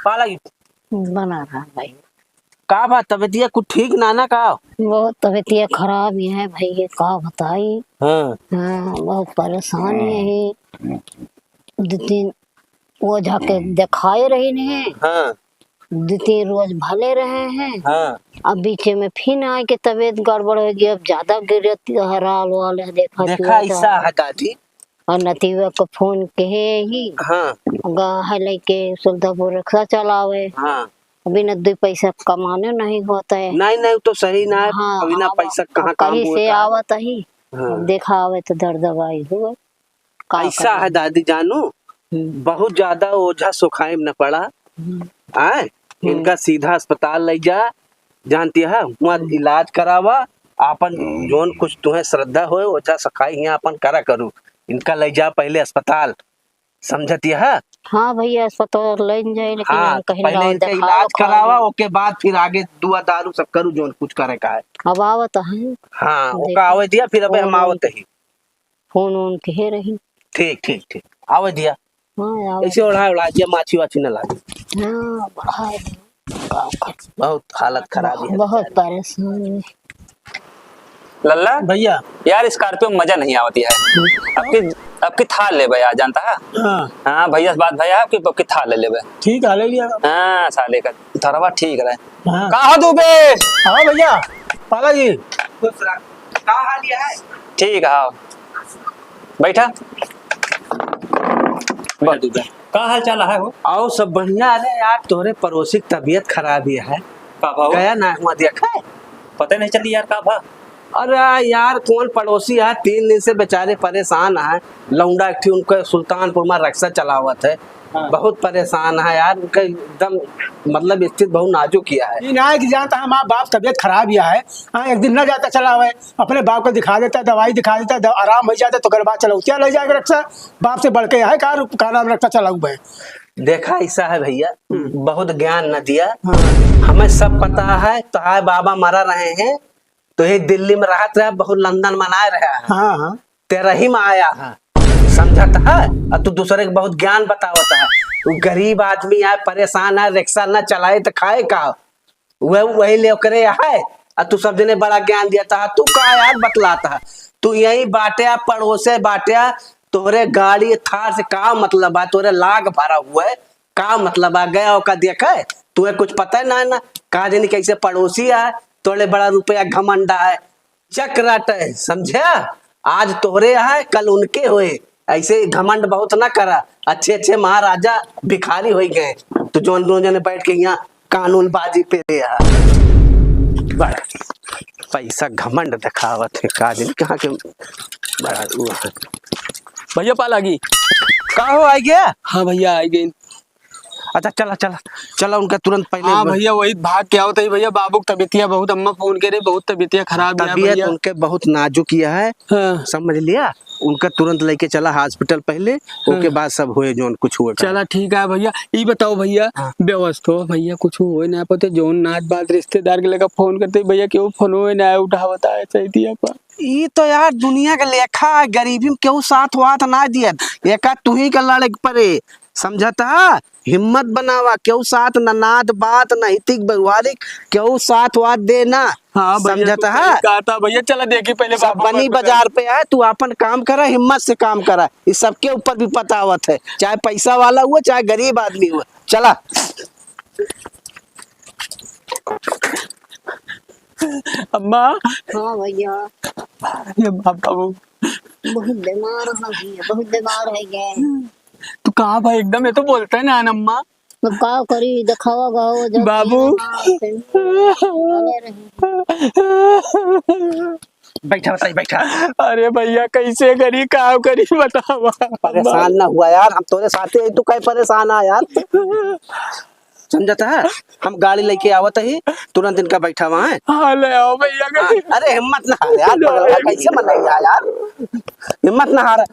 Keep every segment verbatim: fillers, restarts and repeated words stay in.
पालागी। बना रहा भाई। का बा, तबियतिया कुछ ठीक ना ना का? बहुत तबियतिया खराब ही है भाई, ये का बताई। हाँ। हाँ, बहुत परेशान ही है। दो तीन ओझा के देखाए रही नहीं। हाँ। दो तीन रोज भले रहे हैं। हाँ। अब बीचे में फिर आए के तबियत गड़बड़ हो गई, अब ज्यादा गिरत हराल वाल है, देखा देखा, ऐसा है दादी। और नतीवा को फोन कहे ही। हाँ। गा है लेके सुल्तानपुर रिक्शा चलावे। हाँ। बिना दो पैसा कमाने नहीं होता है। नहीं, नहीं, तो सही ना है। हाँ, बिना हाँ, पैसा कहाँ काम कहीं से होता है? आवत ही। हाँ। देखा आवे तो दर्द दवाई हुए। का ऐसा करे? है दादी जानू, हम्म। बहुत ज्यादा ओझा सोखाए में न पड़ा। हम्म। आए, हम्म। इनका सीधा अस्पताल ले जा, जानती है, वहाँ हम्म। इलाज करावा, आपन हम्म। जोन कुछ तुम्हें श्रद्धा होए, ओझा सोखाई हियाँ आपन करा करू। इनका ले जा पहले अस्पताल, समझती है? हाँ भैया, अस्पताल ले जाए, लेकिन हाँ, हम कहीं पहले इनका इलाज करावा, ओके बाद फिर आगे दुआ दारू सब करू, जोन कुछ करे का है। अब आवत है। हाँ, ओका आवे दिया, फिर अबे हम आवत ही। फोन वोन किहे रही। ठीक, ठीक, ठीक। आवे दिया। हाँ, आवे ऐसे दिया। ओढ़ा, ओढ़ा दिया, माछी वाछी न लागे। हाँ, बढ़ा दिया। बहुत हालत खराब है बहुत बेचारे। परेशान है। लल्ला, भैया। यार, Scorpio में मजा नहीं आवत है। अब की, अब की Thar लेबे यार, जानता है? हाँ। हाँ, भैया से बात भैया, अब की, अब की Thar ले लेबे। ठीक है, ले लिया। हाँ, साले का Tharवा ठीक रहे। हाँ। का हो दुबे? हाँ भैया, पाला जी। खुश रह। का हाल है? ठीक है, आओ। बैठा। बैठ दुबे। का हाल चाल है हो? आओ, सब बढ़िया। अरे यार, तोरे पड़ोसी की तबीयत खराब ही है। का भाव? गया ना हुआ देखा है? पता नहीं चली यार, का भा? अरे यार, कौन पड़ोसी है, तीन दिन से बेचारे परेशान है। लौंडा एक ठी उनके सुल्तानपुर में रिक्शा चलावत है। हाँ। बहुत परेशान है यार, उनका एकदम मतलब स्थिति बहुत नाजुक किया है। ई ना है कि जानता हम आप बाप तबीयत खराब ही है, हाँ, एक दिन ना जाता चला आवे, अपने बाप को दिखा देता, दवाई दिखा देता, दव-, आराम हो जाता तो ओकर बाद चला, क्या ले जाएगा रिक्शा? बाप से बढ़ के है का, का नाम रिक्शा चलाऊ भाई? देखा ऐसा है भैया, हम्म। बहुत ज्ञान न दिया। हाँ। हमें सब पता है, तो आए बाबा मरा रहे हैं, तो ये दिल्ली में रहत रहा, बहुत लंदन मनाए रहा है। हाँ, हाँ। तेरा ही में आया है, समझत है? और तू दूसरे के बहुत ज्ञान बतावत है। वो गरीब आदमी है, परेशान है, रिक्शा ना चलाए तो खाए का? वह, वही ले ओकरे है, और तू सब जने बड़ा ज्ञान दिया था। तू का यार बतलाता है? तू यही बाट्या, पड़ोसे बाट्या, तोरे गाड़ी Thar से का मतलब है? तोरे लाग भरा हुआ है, का मतलब आ गया ओका देखे? तुहे कुछ पता है ना, ना, का जानी कैसे पड़ोसी आ, तोले बड़ा रुपया घमंड है, चक्रट है, समझा? आज तोरे है, कल उनके होए, ऐसे घमंड बहुत ना करा। अच्छे अच्छे महाराजा भिखारी होई गए, तो जोन दोनों जने बैठ के यहाँ कानूनबाजी पे रहे है। बड़ा पैसा घमंड दिखावत है, का जानी कहाँ के बड़ा वो है। भैया पालागी। का हो, आई गया? हाँ भैया, आई गई। अच्छा, चला, चला, चला, उनका तुरंत पहले हाँ बोल। भैया, वही भाग के आवत ही भैया, बाबू की तबीयतिया बहुत, अम्मा फोन करे, बहुत तबीयतिया खराब है तबीयत भैया। उनके बहुत नाजुक ही है, हाँ। समझ लिया, उनका तुरंत लेके चला hospital पहले, हाँ। ओके बाद सब होए जोन कुछ हुआ का। चला ठीक है भैया, ई बताओ भैया, हाँ। व्यवस्था भैया कुछ होए ना पते, जोन नात बात रिश्तेदार के लगा फोन करते भैया, केहू फोन होए ना उठावता है, सही दिया पा। ई तो यार दुनिया के लेखा है, गरीबी में केहू साथ वाथ ना दियत, एका तुही के लड़े के पड़े, समझत है? हिम्मत बनावा, केहू साथ न नात बात, न हितिक व्यवहारिक, केहू साथ वाथ दे ना, हाँ भैया, समझत तू है? सही कहता भैया, चला देखी पहले सब बाबू बनी का बाजार पे है, तू आपन काम करा, हिम्मत से काम करा, ई सबके ऊपर भी पता आवत है, चाहे पैसा वाला हुआ, चाहे गरीब आदमी हुआ, चला। अम्मा। हाँ भैया। ये बाबा वो। बहुत बीमार है भैया, बहुत बीमार है ये। तू कहाँ भाई एकदम, ये तो बोलता है ना अम्मा। अब का करी, दिखावा गाओ जब बाबू। भले रही। बैठा बताई, बैठा। अरे भैया, कैसे करी, का करी, बतावा। परेशान ना हुआ यार, हम तोरे साथे ही, तू काहे परेशान आ यार। समझता है, हम गाड़ी लेके आवत ही, तुरंत इनका बैठावा है। हाँ, ले आओ भैया, हाँ, गाड़ी। अरे हिम्मत ना हार यार, पगला, कैसे मनाई यार, हिम्मत ना हार।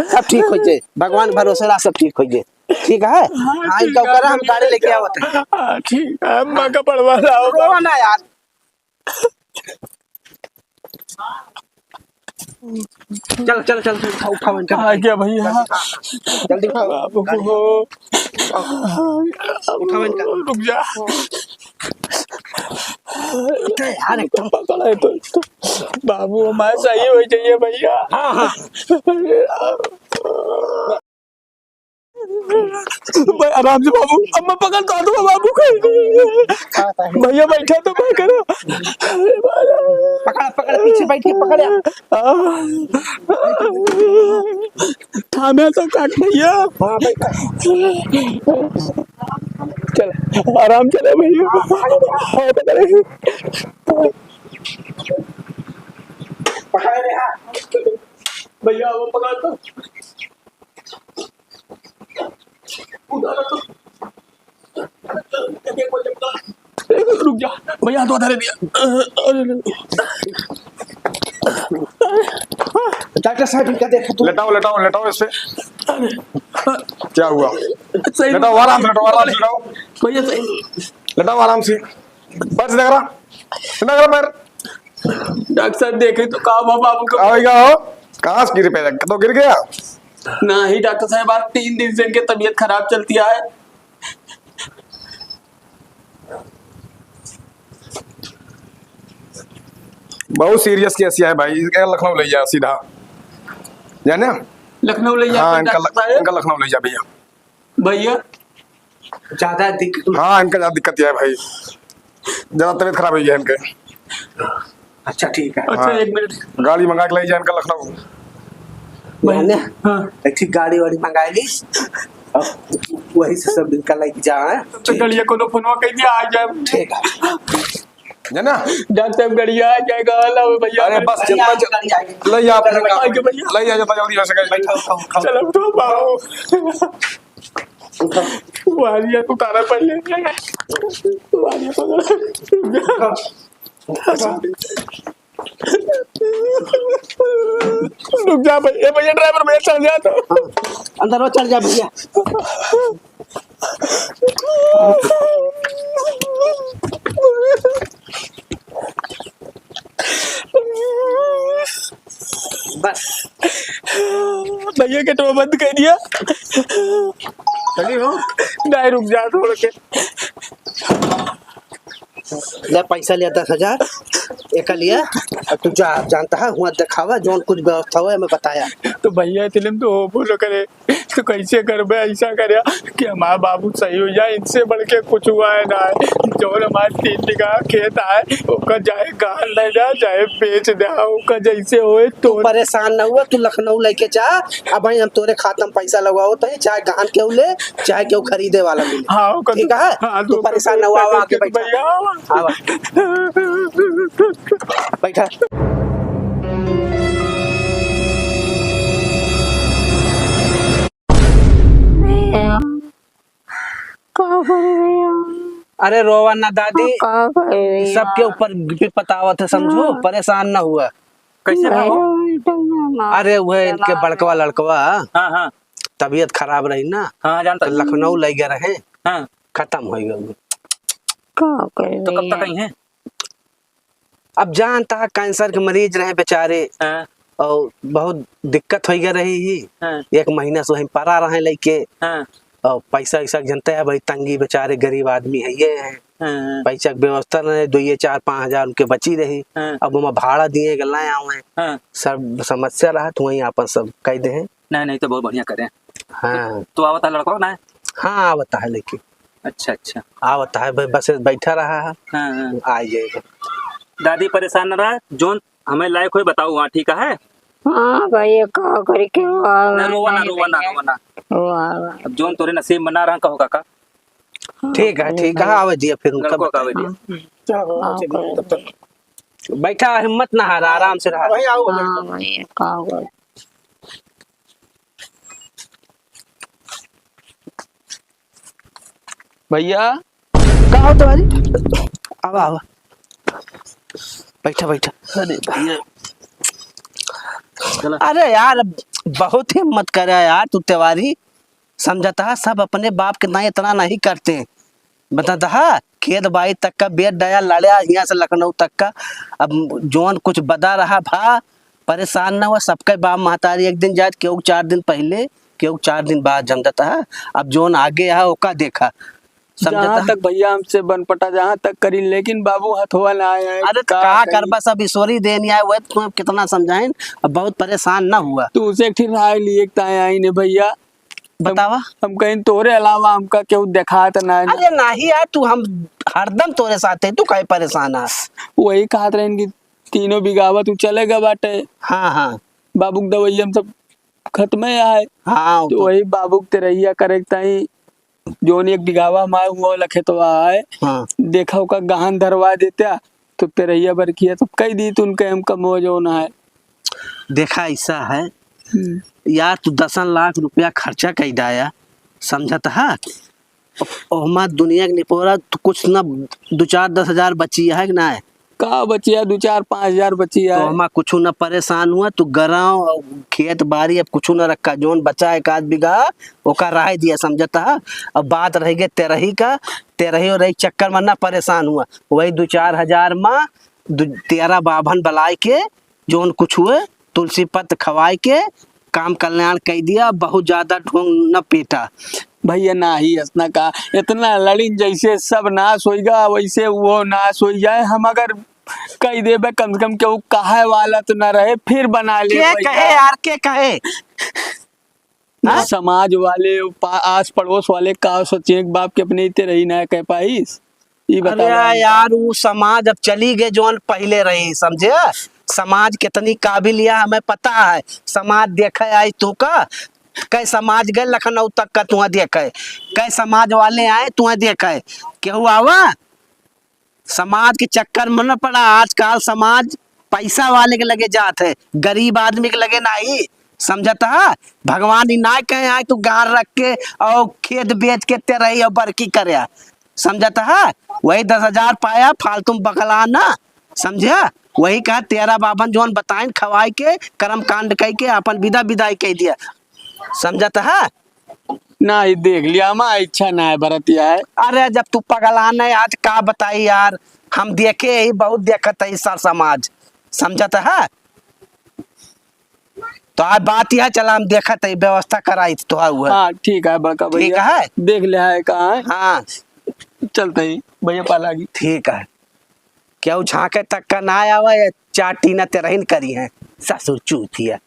सब ठीक हो जाए, भगवान भरोसे रहा, सब ठीक हो जाए, ठीक है? हाँ, हाँ, ठीक इनका है, ऊपर हम भैया, गाड़ी लेके जाओ। आवत है। हाँ, ठीक है, अम्मा का पड़वा लाओ। रो ना यार। चल, चल, चल, चल, उठाओ, उठाओ इनका। आ गया भैया। जल्दी उठाओ। बाबू हो। उठाओ इनका। रुक जा। अरे यार, एकदम पकड़ा है तो, तो बाबू हमारे सही हो जाइए भैया। हाँ, हाँ। भाई, आराम से बाबू, अब मैं पकड़ तो दूंगा बाबू को। भैया, बैठा तो मैं करो। पकड़, पकड़, पीछे बैठ के पकड़ यार। थामे तो काट भैया। हाँ, बैठ। चल, आराम चले भैया। हाँ, पकड़े। पकड़ ले, हाँ। भैया, वो पकड़ तो। रुक जा भैया, हाथ धरे दिया। अरे, अरे। डॉक्टर साहब, इनका देखो तो। लेटाओ, लेटाओ, लेटाओ इससे। क्या हुआ? सही लेटाओ, आराम से लेटाओ, आराम से लेटाओ। भैया, सही। लेटाओ आराम से। पैर सीधा करा, सीधा करा पैर। डॉक्टर साहब, देखे तो का हुआ बाबू का? आवेगा हो, कहाँ से गिर पे? तो गिर गया? नहीं डॉक्टर साहब, आज तीन दिन से इनकी तबीयत खराब चलती है। बहुत सीरियस केस है भाई, इनका लखनऊ ले जा सीधा, जाने? लखनऊ ले जा हाँ, इनका डॉक्टर साहब। इनका लखनऊ ले जा भैया। भैया। ज्यादा दिक्कत? हाँ, इनका ज्यादा दिक्कत यह है भाई, ज्यादा तबीयत खराब हुई है इनके। अच्छा, ठीक है। अच्छा, हाँ। एक मिनट। गाड़ी मंगा के ले जाए इनका लखनऊ। भैया, हाँ। एक ठे गाड़ी वाड़ी मंगा ली, अब वही से सब इनका लेके जा, हैं? तो गड़िया कोनो फोनवा कह दिया, आ जाए। ठीक है। जाना? डॉक्टर साहब, गड़िया आ जाएगा, ला भैया। अरे बस, जितना ज-, ले जा, अपने काम। आइए भैया। ले जा, जितना जल्दी हो सके। बैठो, उठाओ, उठाओ। चलो, उठो बाबू। उठाओ। वालिया को उतारा पहले। वालिया को उतारा। रुक जा भाई, ए भैया, ड्राइवर भैया, चढ़ जा तो। अंदर वो चढ़ जा भैया। बस। भैया, गेटवा बंद कर दिया। चलिए हो। नहीं, रुक जा, छोड़ के। ले पैसा लिया दस हजार, एक लिया, और तू जा, जानता है, हुआ दिखावा, जौन कुछ व्यवस्था हुआ, हमें बताया। तो भैया, इतने में तो होबो न करे, तो कैसे करबे, ऐसा करे कि हमारा बाबू सही हो जाए, इनसे बढ़ के कुछ हुआ है ना है। जौन हमारे तीन बीघा खेत है, ओकर चाहे गाड़ ले जा, चाहे बेच दे, ओकर जैसे होए तो। तू परेशान न हुआ, तू लखनऊ लेके जा, अब भाई हम तोरे खाता में पैसा लगवाओ, तो चाहे गाड़ के ले, चाहे केहू खरीदे वाला मिले। हाँ, ओकर ठीक है? हाँ, तू तो परेशान ना हुआ, आवा, आके बैठा। भैया। आवा। बैठा। भैया, का करे भैया? अरे रोवा ना दादी, का करे भैया? सबके ऊपर विपत आवत है, समझो, हाँ। परेशान ना हुआ। कैसे भैया? अरे वह इनके बड़कवा लड़कवा। हाँ, हाँ। तबीयत खराब रही ना, हाँ, जानता तो हूँ। लखनऊ ले गए रहे, हाँ। खत्म हो गए। का करे तो कब तक भैया? आई हैं? अब जानता है, कैंसर के मरीज रहे बेचारे, हाँ। और बहुत दिक्कत हो गया रही ही। हाँ। एक महीना से वहीं पड़ा रहे लेके, हाँ। और पैसा वैसा के जनते है भाई, तंगी, बेचारे गरीब आदमी है ये है। हाँ। पैसा के व्यवस्था नहीं, दो ये चार पाँच हजार उनके बची रही। हाँ। अब हम भाड़ा दिए के लाए आवे। हाँ। सब समस्या रहा तो वहीं आपन सब कह दे हैं। नहीं, नहीं, तो बहुत बढ़िया करे। हाँ। तो, तो आवत है लड़का ना? हाँ, आवत है लेके। अच्छा, अच्छा। आवत है, ब-, बस बैठा रहा है। हाँ, हाँ। आ जाएगा। दादी परेशान न रहा, जोन हमें लायक होए बताओ वहाँ, ठीक है? हाँ भैया, का करे के हुआ, ना रोवा ना, नहीं रोवा ना, भैया। रोवा ना। वाह, वाह। अब जोन तोरे नसीब में ना रहा, कहो काका। हाँ, ठीक है, भैया, ठीक है, भैया। आवे दिया फिर उनका लड़को का आवे बताएंगे। दिया। हाँ। चलो, हाँ, चलिए, तब तक। बैठा, हिम्मत ना हारा, आराम से रहा। वहीं आओ, हाँ, भैया, का करे। भैया, का हो तुम्हारी? आवा, आवा। बैठा, बैठा। अरे भैया। चला। अरे यार, बहुत हिम्मत करे यार तू तिवारी। समझता है, सब अपने बाप के नाई इतना नहीं करते। बताता है, खेत बाई तक का बेट डाया लड़या, यहाँ से लखनऊ तक का। अब जौन कुछ बदा रहा भा, परेशान ना हुआ, सबके बाप महतारी एक दिन जात, केहू चार दिन पहले केहू चार दिन बाद, समझत ह? अब जौन आगे ह, ओका देखा, समझत ह? जहाँ तक भइया हमसे बन पटा, जहाँ तक करी, लेकिन बाबू हथवा ना आए, अरे, त का का करी? करबा, सब ईश्वरी देन आए, वह तुम्हें कितना समझाइन, अब बहुत परेशान ना हुआ। तू उसे एक ठे राय लिए के ताए आइन है भइया। बतावा। हम, हम कहीं तोरे अलावा हमका केहू देखात ना है। अरे नाही यार, तू हम हरदम तोरे साथ है, तू काहे परेशान है? वही कहत रहन कि तीनों बिगावत उ चले गए बाटे। हाँ, हाँ। बाबू के दवाई हम सब खत्मे आए। हाँ, तो तो वही बाबू के तेरहिया करे के ताई, जौन एक बिगावा माय हुआ वाला खेतवा है, हाँ। देखा ओका गहन धरवा देत्या, तो तेरहिया बरखिया सब कई दी, तो उनके हम कमो जौन है। देखा, ऐसा है, हम्म। यार, तू दसन लाख रुपया खर्चा कई दाया, समझत है? ओहमा दुनिया के निपोरा, तू कुछ न, दो चार दस हजार बची है कि ना है? का बचिया, दो चार पाँच हजार बचिया तो है। हमा कुछु न परेशान हुआ, तू गराव और खेत बाड़ी अब कुछु न रखा, जौन बचा एक आध बीघा, ओका रह दिया, समझत ह? अब बात रह गई तेरही का, तेरही और रही चक्कर में न परेशान हुआ, वही दो चार हजार में दु-, तेरह बाभन बलाए के, जौन कुछ हुए, तुलसी पत्र खवाए के, काम कल्याण कई दिया, बहुत ज्यादा ढोंग न पीटा। भइया नाही, इतना का, इतना लड़िन जैसे सब नाश होइगा, वैसे वो नाश होइ जाए। हम अगर कई देबे, कम से कम केहू कहे वाला तो ना रहे, फिर बना ले के भइया। कहे यार, के कहे? हाँ? समाज वाले, पा-, आस पड़ोस वाले का सोचे कि बाप के अपने इते रही ना कह पाइस। ई अरे बतावा हमका। यार, उ समाज अब चली गए जौन पहिले रही, समझे? समाज कितनी काबिल या हमें पता है। समाज देखे आई तू का, कै समाज गए लखनऊ तक का तुहा देखे, कै समाज वाले आए तुहा देखे, केहू आवा? समाज के चक्कर में न पड़ा। आजकल समाज पैसा वाले के लगे जात है, गरीब आदमी के लगे नाही। समझत ह? भगवान ई ना कहे आए तू गार रख के और खेत बेच के तेरही और बरकी करे। समझत ह? वही दस हजार पाया, फालतू में बकला ना। समझे? वही कहा तेरह बाभन जौन बताइन खवाई के, कर्म कांड कई के, अपन विदा विदाई कई दिया। समझत ह? नाही, देख लिया, हमार इच्छा ना है, भरतिया है। अरे, जब तू पगला नहीं, आज का बताई यार, हम देखे ही, बहुत देखत है सर समाज, समझत है? तो आज बात यह चला, हम देखत है, व्यवस्था कराई तो हुआ। हाँ, ठीक है बड़का ठीक भैया, है? देख लिया है कहाँ है। हाँ। चलते ही भैया पालागी। ठीक है। केहू झांके तक का ना आवे, या चार टीना तेरहिन करी है, ससुर चूतिया।